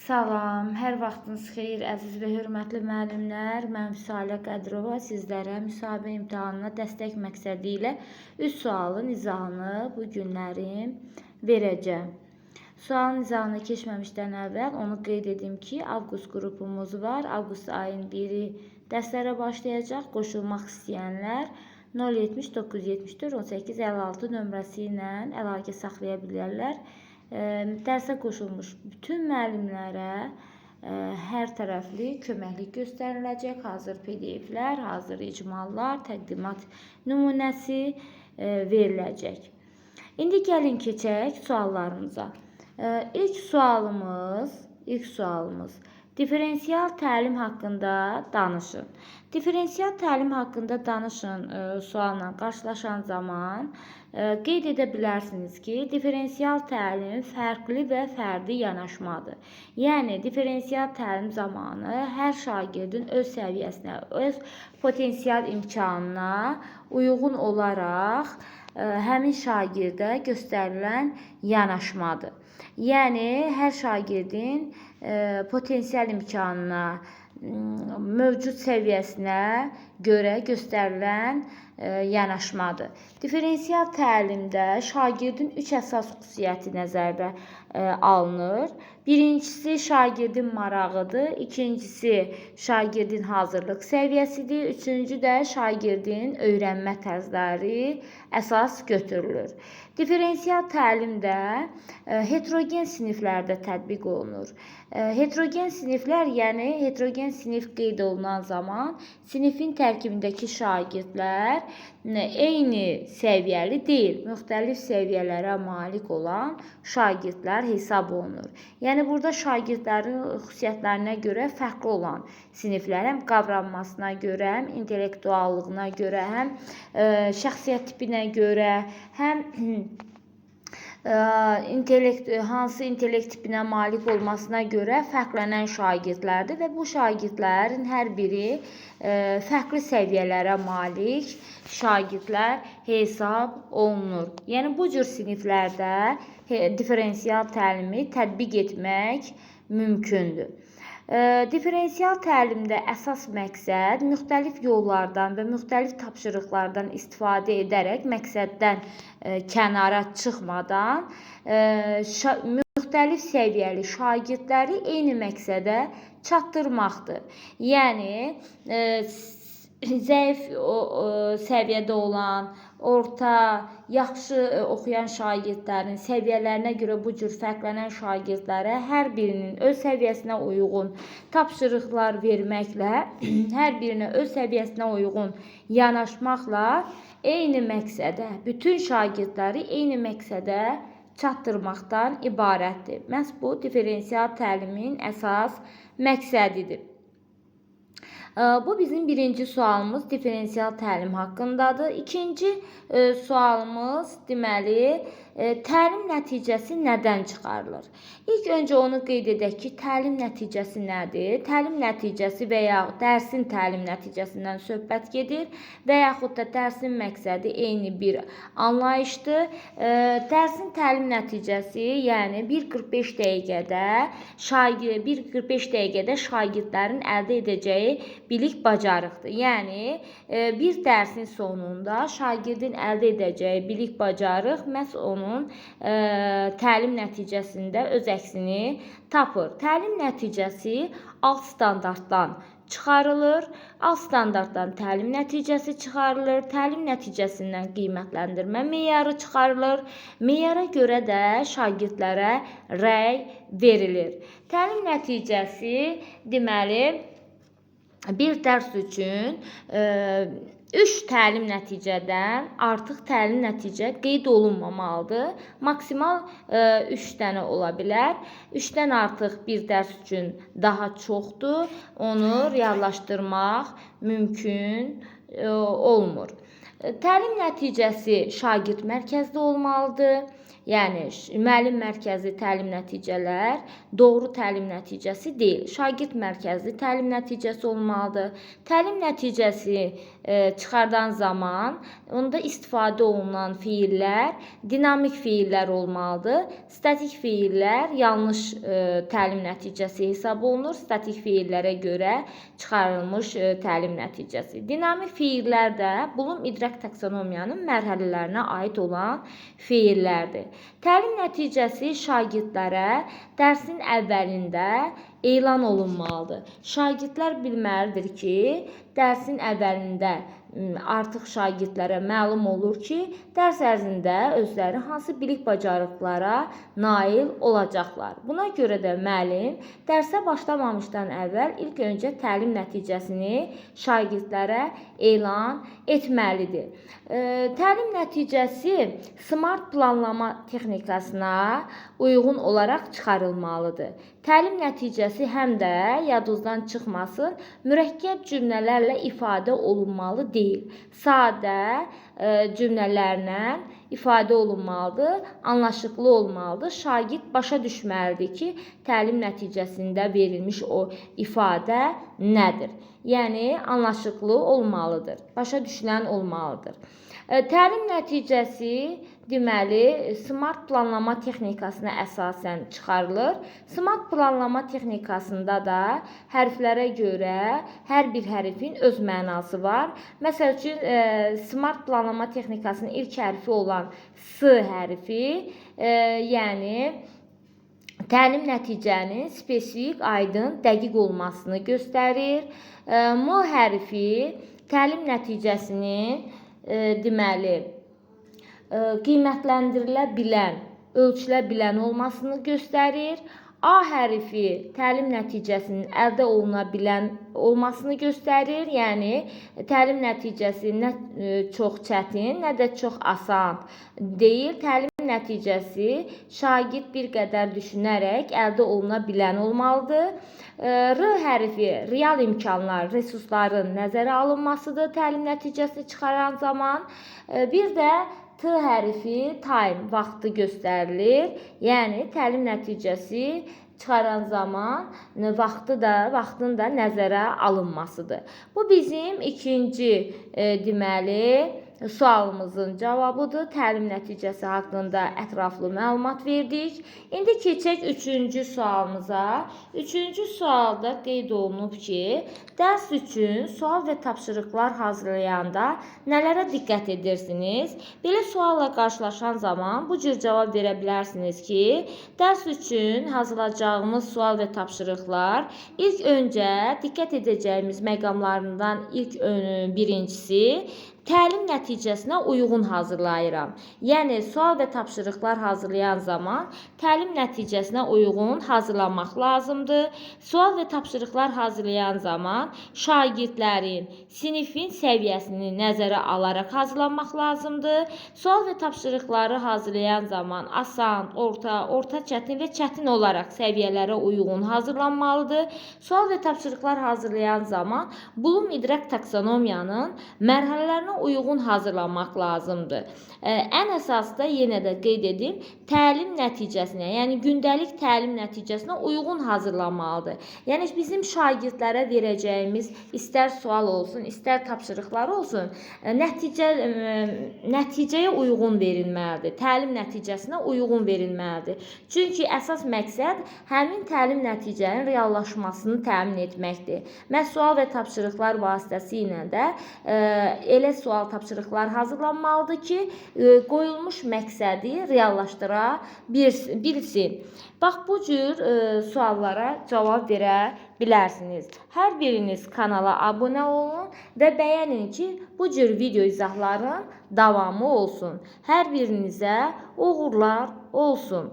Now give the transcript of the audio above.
Salam, hər vaxtınız xeyir, əziz və hörmətli müəllimlər. Mən Vüsalə Qədirova sizlərə müsahibə imtahanına dəstək məqsədi ilə 3 sualın izahını bu günlərim verəcəm. Sualın izahına keçməmişdən əvvəl onu qeyd edim ki, avqust qrupumuz var. Avqust ayın 1-i dərslərə başlayacaq. Qoşulmaq istəyənlər 070 974 18 56 nömrəsi ilə əlaqə saxlaya bilərlər. Dərsə qoşulmuş bütün müəllimlərə hər tərəfli köməklik göstəriləcək. Hazır PDF-lər, hazır icmallar, təqdimat nümunəsi veriləcək. İndi gəlin keçək suallarımıza. İlk sualımız diferensial təlim haqqında danışın. Diferensial təlim haqqında danışın sualla qarşılaşan zaman qeyd edə bilərsiniz ki, diferensial təlim fərqli və fərdi yanaşmadır. Yəni diferensial təlim zamanı hər şagirdin öz səviyyəsinə, öz potensial imkanına uyğun olaraq həmin şagirdə göstərilən yanaşmadır. Yəni hər şagirdin potensial imkanına, mövcud səviyyəsinə görə göstərilən yanaşmadır. Diferensial təlimdə şagirdin üç əsas xüsusiyyəti nəzərdə alınır. Birincisi şagirdin marağıdır, ikincisi şagirdin hazırlıq səviyyəsidir, üçüncü də şagirdin öyrənmə tərzləri əsas götürülür. Diferensial təlim də heterogen siniflərdə tətbiq olunur. Heterogen siniflər, yəni heterogen sinif qeyd olunan zaman sinifin tərkibindəki şagirdlər eyni səviyyəli deyil, müxtəlif səviyyələrə malik olan şagirdlər hesab olunur. Yəni burada şagirdlərin xüsusiyyətlərinə görə fərqli olan siniflər həm qavranmasına görə, həm intellektuallığına görə, həm şəxsiyyət tipinə görə, həm intellekt hansı intellekt tipinə malik olmasına görə fərqlənən şagirdlərdir və bu şagirdlərin hər biri fərqli səviyyələrə malik şagirdlər hesab olunur. Yəni bu cür siniflərdə diferensial təlimi tətbiq etmək mümkündür. Diferensial təlimdə əsas məqsəd müxtəlif yollardan və müxtəlif tapşırıqlardan istifadə edərək məqsəddən kənara çıxmadan müxtəlif səviyyəli şagirdləri eyni məqsədə çatdırmaqdır. Yəni zəif səviyyədə olan, orta, yaxşı oxuyan şagirdlərin səviyyələrinə görə bu cür fərqlənən şagirdlərə hər birinin öz səviyyəsinə uyğun tapşırıqlar verməklə, hər birinə öz səviyyəsinə uyğun yanaşmaqla eyni məqsədə, bütün şagirdləri eyni məqsədə çatdırmaqdan ibarətdir. Məhz bu diferensial təlimin əsas məqsədidir. Bu bizim birinci sualımız diferensial təlim haqqındadır. İkinci sualımız deməli, təlim nəticəsi nədən çıxarılır? İlk öncə onu qeyd edək ki, təlim nəticəsi nədir? Təlim nəticəsi və ya dərsin təlim nəticəsindən söhbət gedir və yaxud da dərsin məqsədi eyni bir anlayışdır. Dərsin təlim nəticəsi, yəni 1:45 dəqiqədə şagird 1:45 dəqiqədə şagirdlərin əldə edəcəyi bilik bacarıqdır. Yəni bir dərsin sonunda şagirdin əldə edəcəyi bilik bacarıq məhz onun təlim nəticəsində öz əksini tapır. Təlim nəticəsi alt standartdan çıxarılır. Alt standartdan təlim nəticəsi çıxarılır. Təlim nəticəsindən qiymətləndirmə meyarı çıxarılır. Meyara görə də şagirdlərə rəy verilir. Təlim nəticəsi deməli bir dərs üçün 3 təlim nəticədən artıq təlim nəticə qeyd olunmamalıdır. Maksimal 3 dənə ola bilər. 3-dən artıq bir dərs üçün daha çoxdur. Onu reallaşdırmaq mümkün olmur. Təlim nəticəsi şagird mərkəzli olmalıdır. Yəni müəllim mərkəzli təlim nəticələr doğru təlim nəticəsi deyil. Şagird mərkəzli təlim nəticəsi olmalıdır. Təlim nəticəsi çıxardan zaman onda istifadə olunan feillər dinamik feillər olmalıdır. Statik feillər yanlış təlim nəticəsi hesab olunur. Statik feillərə görə çıxarılmış təlim nəticəsi. Dinamik feillər də Blum idrak taksonomiyanın mərhələlərinə aid olan feillərdir. Təlim nəticəsi şagirdlərə dərsin əvvəlində elan olunmalıdır. Şagirdlər bilməlidir ki, dərsin əvvəlində artıq şagirdlərə məlum olur ki, dərs ərzində özləri hansı bilik bacarıqlara nail olacaqlar. Buna görə də müəllim dərsə başlamamışdan əvvəl ilk öncə təlim nəticəsini şagirdlərə elan etməlidir. Təlim nəticəsi smart planlama texnikasına uyğun olaraq çıxarılmalıdır. Təlim nəticəsi həm də yadınızdan çıxmasın, mürəkkəb cümlələrlə ifadə olunmalı deyil. Sadə cümlələrlə ifadə olunmalıdır, anlaşıqlı olmalıdır. Şagird başa düşməlidir ki, təlim nəticəsində verilmiş o ifadə nədir? Yəni anlaşıqlı olmalıdır, başa düşülən olmalıdır. Təlim nəticəsi deməli smart planlama texnikasına əsasən çıxarılır. Smart planlama texnikasında da hərflərə görə hər bir hərfin öz mənası var. Məsəl üçün smart planlama texnikasının ilk hərfi olan S hərfi, yəni təlim nəticənin spesifik, aydın, dəqiq olmasını göstərir. M hərfi təlim nəticəsinin deməli qiymətləndirilə bilən, ölçülə bilən olmasını göstərir. A hərfi təlim nəticəsinin əldə oluna bilən olmasını göstərir. Yəni təlim nəticəsi nə çox çətin, nə də çox asan deyil. Təlim nəticəsi şagird bir qədər düşünərək əldə oluna bilən olmalıdır. R hərfi real imkanlar, resursların nəzərə alınmasıdır təlim nəticəsini çıxaran zaman. Bir də T hərfi time, vaxtı göstərilir. Yəni təlim nəticəsi çıxaran zaman vaxtın da nəzərə alınmasıdır. Bu bizim ikinci deməli sualımızın cavabıdır. Təlim nəticəsi haqqında ətraflı məlumat verdik. İndi keçək üçüncü sualımıza. Üçüncü sualda qeyd olunub ki, dərs üçün sual və tapşırıqlar hazırlayanda nələrə diqqət edirsiniz? Belə sualla qarşılaşan zaman bu cür cavab verə bilərsiniz ki, dərs üçün hazırlayacağımız sual və tapşırıqlar ilk öncə diqqət edəcəyimiz məqamlarından ilk birincisi təlim nəticəsinə uyğun hazırlayıram. Yəni sual və tapşırıqlar hazırlayan zaman təlim nəticəsinə uyğun hazırlamaq lazımdır. Sual və tapşırıqlar hazırlayan zaman şagirdlərin, sinifin səviyyəsini nəzərə alaraq hazırlamaq lazımdır. Sual və tapşırıqları hazırlayan zaman asan, orta, orta çətin və çətin olaraq səviyyələrə uyğun hazırlanmalıdır. Sual və tapşırıqlar hazırlayan zaman Blum idrak taksonomiyanın mərhələlərinə uyğun hazırlanmaq lazımdır. Ən əsası da yenə də qeyd edim, təlim nəticəsinə, yəni gündəlik təlim nəticəsinə uyğun hazırlanmalıdır. Yəni bizim şagirdlərə verəcəyimiz istər sual olsun, istər tapşırıqlar olsun, nəticəyə uyğun verilməlidir. Təlim nəticəsinə uyğun verilməlidir. Çünki əsas məqsəd həmin təlim nəticənin reallaşmasını təmin etməkdir. Məhz sual və tapşırıqlar vasitəsilə də elə sual tapşırıqlar hazırlanmalıdır ki, qoyulmuş məqsədi reallaşdıra bilsin. Bax, bu cür suallara cavab verə bilərsiniz. Hər biriniz kanala abunə olun və bəyənin ki, bu cür video izahların davamı olsun. Hər birinizə uğurlar olsun.